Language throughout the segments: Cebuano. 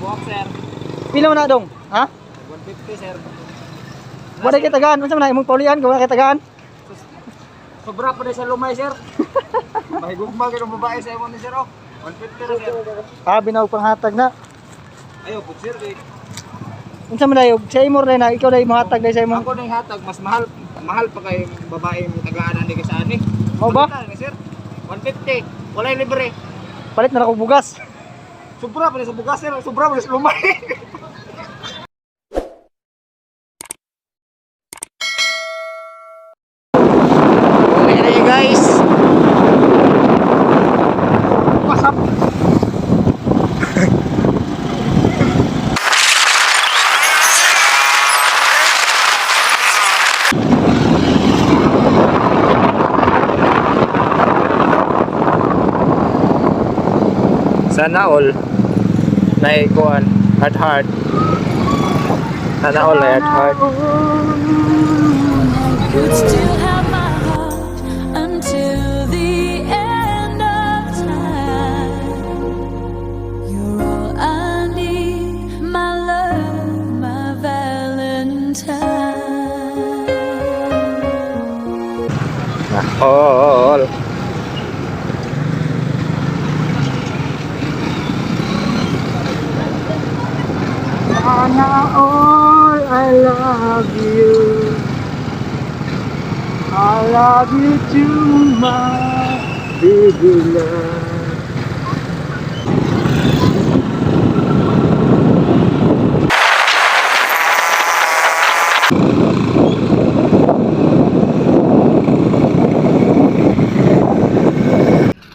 Buwak, sir. Pila man na dong? Ha? 150, sir. Wala kay tagaan, unsa man na imong paulian kung wala kay tagaan? Sobra pa na sa lumay, sir. Mahigugma kayo ng babae sa imo ni sir, oh. 150 na, sir. Ah, binawag panghatag na. Ayo, pud sir, kay Unsa man na sa imo rin na ikaw na mohatag dai sa imong. ako nang hatag mas mahal mahal pa kay babae mo tagaan ani kaysa ani. Mao ba? Palitan ni, sir. 150. Walay libre. Palit na lang ako bugas. Sobra pa na sa bugas, sir. Sobra pa na sa lumay. Okay na guys. What's up? Sana all naikuan heart heart. Sana all na heart heart. You'd still have my heart until the end of time. You're all I need, my love, my Valentine. All. Sana all I love you. I love you too much, baby love.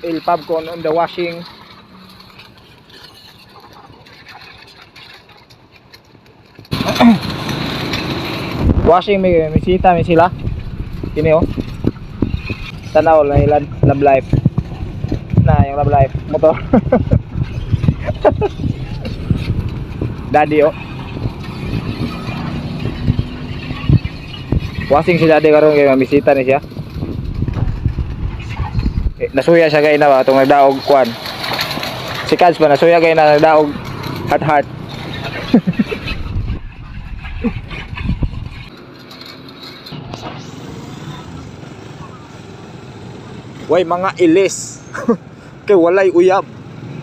Il popcorn on the washing. Washing may misita may sila. Kini oh. Tanaw na ilan love life. Na yung love life motor. Daddy oh. Washing si daddy karon kay mamisita ni siya. Eh, nasuya siya kay na ba itong nagdaog kwan. Si Kads pa nasuya kay na nagdaog heart heart. Way mga ilis. Kay walay uyab.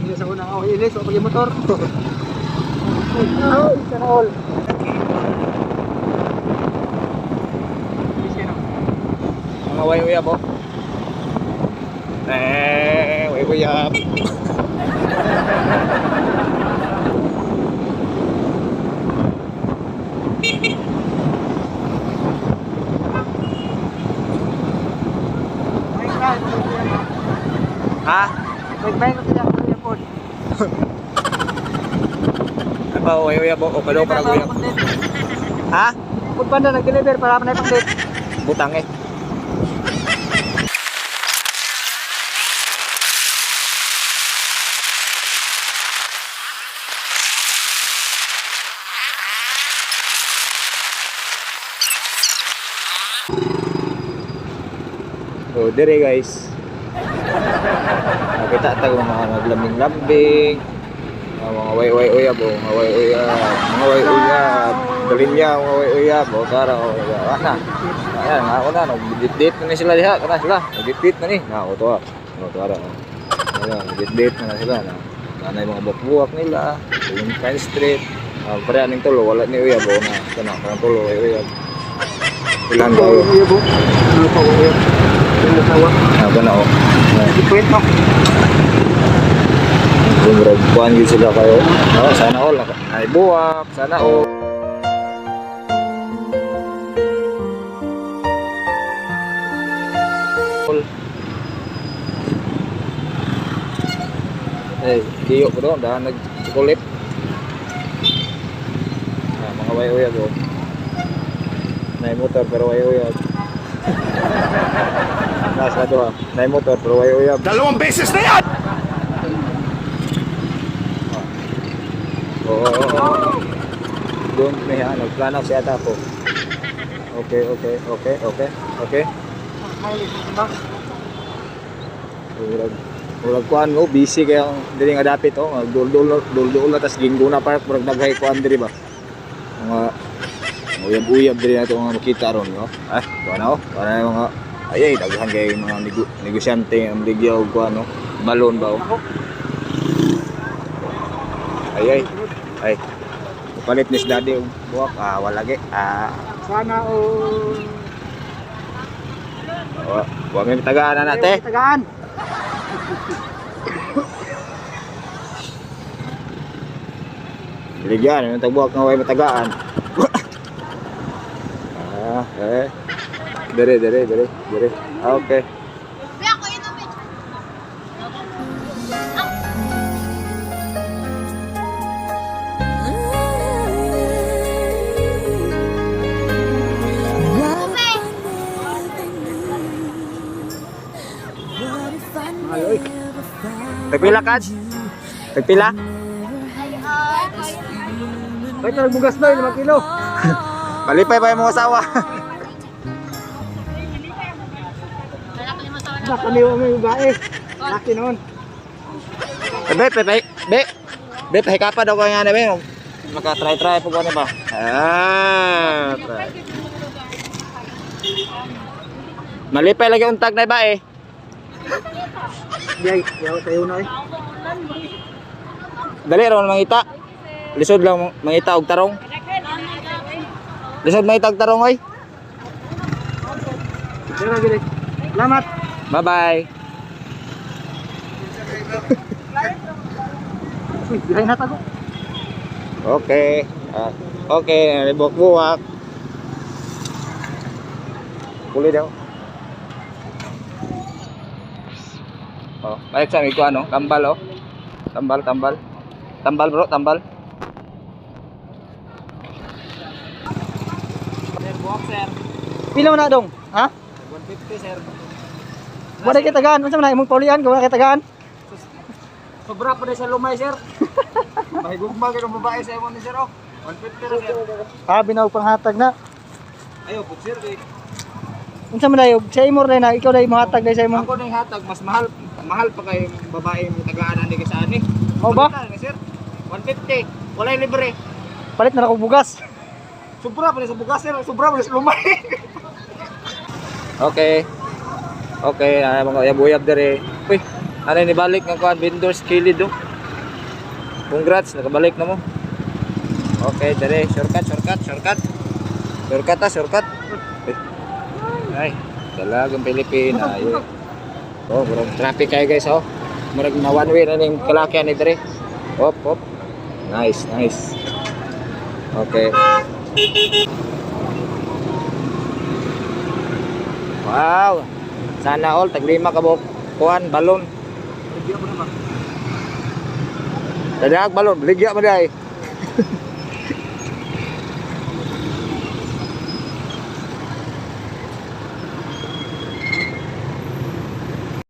Hindi sa unang ako ilis o pag motor. Ay, sana all. Mga way uyab oh. Eh, way uyab. Ha? Ano ba way uyab oh? O kalo para uyab. Ha? Food panda nag-deliver para manay pang date. Butang eh. Oh, dire guys. Nakita tag mga naglambing-lambing, mga way-way uyab, oh, mga way uyab, mga way uyab, dalinya mga way uyab, oh, tara, oh, ya, na. Ayan, nga ako na, nag-date na ni sila diha, kana sila, nag-date na ni. Na, to ah. Oh, to ara. Oh. Ayan, nag-date na na sila na. Nanay mga buwak nila, Valentine Street. Ah, pare aning tulo, wala ni uyab, oh, na. Kana, kanang tulo, way uyab. Ilan ba yun? Ano pa uyab? Ano tawa? Ah, kana, oh. Ayan. Ikwent mo. Murag kuan yun sila kayo. Oh, sana all ay buwak, sana all. Eh, diyo ko doon, dahil nag-chocolate. Ah, mga way uyab oh. Nay motor pero way uyab. Nasa doha, nay motor pero way uyab. Dalawang beses na yan! Oo, oo, oo. Doon may ano, nagplano siya ako. Okay. Murag. Murag kuan oh, busy kayo diri nga dapit oh, dul-dul dul-dul na tas Ginguna Park, murag daghay kuan diri ba. Mga uyab-uyab diri nato nga makita ron, no. Ah, kuan oh, kuan na yung mga ay ay daghan kay mga negosyante ang ligya og kuan no. Balon ba oh. Ay ay. Ay. Palit ni si daddy og buwak, ah wala gi. Ah, Sana o... wa, wa may tagaan na nate. Tagaan. Ligyan, yung tagbuwak nga way matagaan. Ah, eh. Dere, dere, dere, dere. Ah, okay. What if I never knew? What if I never found Tagpila ka? Tagpila? Bakit na nagbugas na, 5 kilo. Palipay pa yung mga asawa. Baka niwa mo yung bae. Laki noon. Eh, be, be, be, be. Be, pahikapa daw ko nga na, be. Maka-try-try po ko na ba? Ah, try. Malipay lagi untag na ba eh. Biyay, yaw tayo na eh. Dali raw mangita. Lisod lang mangita og tarong. Lisod mangita og tarong oy. Dara gini. Salamat. Bye-bye. Uy, bihay na tago. Okay. Ah, okay, buwak-buwak. Puli daw. Oh, balik sa ko ano, tambal oh. Tambal, tambal. Tambal bro, tambal. Sir, buwak sir. Pila man na dong? Ha? 150 sir. Wala kay tagaan. Unsa man na imong paulian kung wala kay tagaan? Sobra pa sa lumay sir. Mahigugma kay babae sa imo ni sir oh. 150 ra sir. Ah, binaw panghatag na. Ayo, pud sir kay Unsa man na sa imo rin na ikaw na mohatag dai sa imo. ako nang hatag mas mahal mahal pa kay babae mo tagaan ani kay sa ani. Mao ba? Palitan ni, sir. 150. Walay libre. Palit na ako bugas. Sobra pa ni sa bugas sir, sobra pa ni sa lumay. Okay. Okay, ay mga uyab-uyab dere. Uy, ano ni balik nga kuan vendors kilid do. Congrats, nakabalik na mo. Okay, dere, shortcut, shortcut, shortcut. Shortcut ta, shortcut. Uy. Ay, dalagang Pilipina. Ay. Oh, murag traffic kayo guys, oh. Murag na one way na ning kalakyan ni dere. Hop, hop. Nice, nice. Okay. Wow. Sana all taglima ka buok kuan balon. Dadag balon, ligya man day.